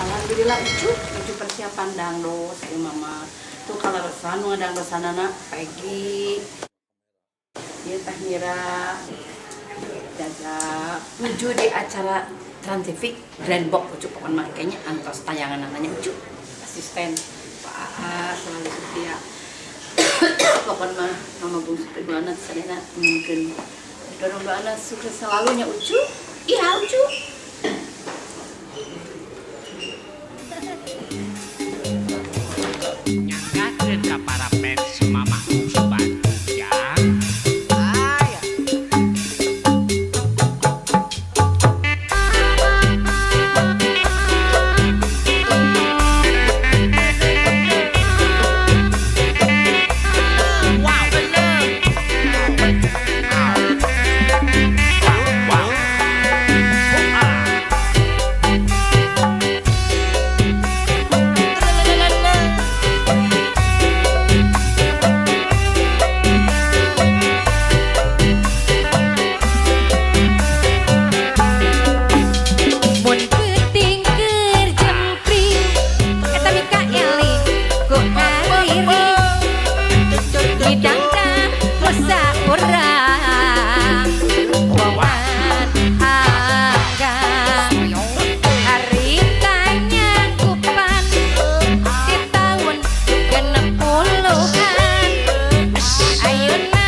Alhamdulillah Ucu, Ucu persiapan dangdos ya mama. Tuh kalau resan nu dangdosanana Peggy. Ieu Teh Mira. Jaja nuju di acara Trans TV Grand Box Ucu pokoknya mah kayaknya antos tayangan nanya Ucu asisten Pak AA selalu setia. Pokoknya mah mama bungsu doana sadayana mungkin dorong doana sukses selalu nya Ucu. Iya Ucu. Nyanggakeun ka para fans Mama Bungsu Bandung ya. Aya. Wow. Wow. Mun peuting keur jempring eta mika eling ku ariring didangdang musa urang wawan anggang harita nyanggupan di tahun 60-an ayeuna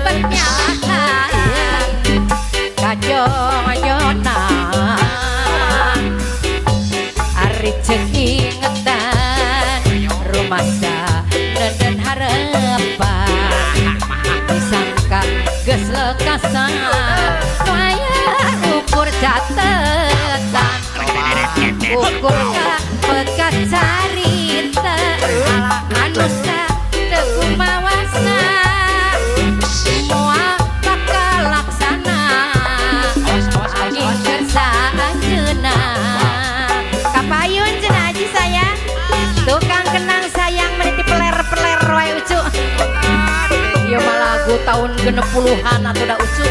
pernyalahan kajoyona ari cekingetan rumasa dan harapan disangka geus lekasan nu aya ukur catetan ukur ka bekas carita manusia teu kumawasna moal bakal laksana Awas, awas, awas, awas. Kersa anjeunna kapayun cenah haji saya tukang kenang sayang meniti peler-peler wae Ucu. Ieu mah lagu tahun 60-an atuh da Ucu.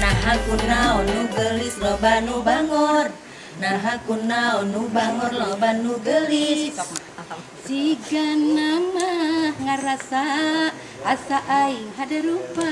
Nah kunaon nu geulis loba nu bangor. Nah kunaon nu bangor loba nu geulis. Siga nama ngarasa asa aing hade rupa.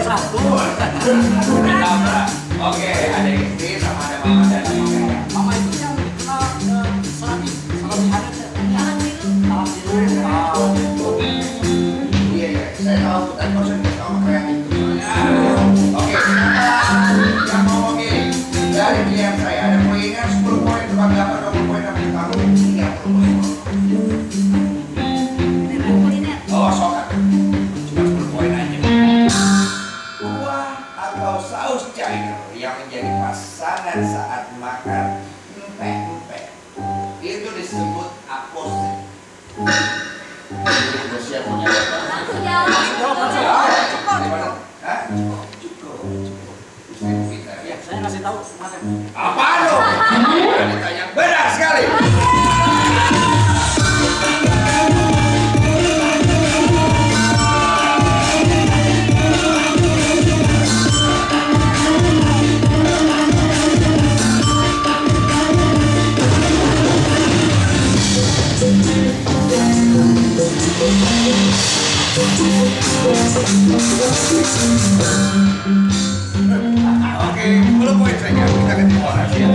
Satu. Oke, ada istri sama ada mama dan mama. Mama itu yang dikenal serabi, serabi ada salam biru. Ah, gitu. Iya, iya, saya tahu. Tadi barusan dikasih tahu kayak gitu. Oke, siapa yang mau memilih? Dari pilihan saya ada kuliner 10 poin, tukang gambar 20 poin, dan tamu 30 poin. Oh, sok atuh. Cuma 10 poin aja. Kuah atau saus cair yang menjadi pasangan saat makan empek-empek itu disebut apose. Udah siap punya apa? Jawab langsung. Cukup. Hah? Cukup, cukup. Istri kita ya. Saya ngasih tahu kemarin. Apa lo? Ditanya benar sekali. Oke, 10 poin saja. Kita ganti orang ya.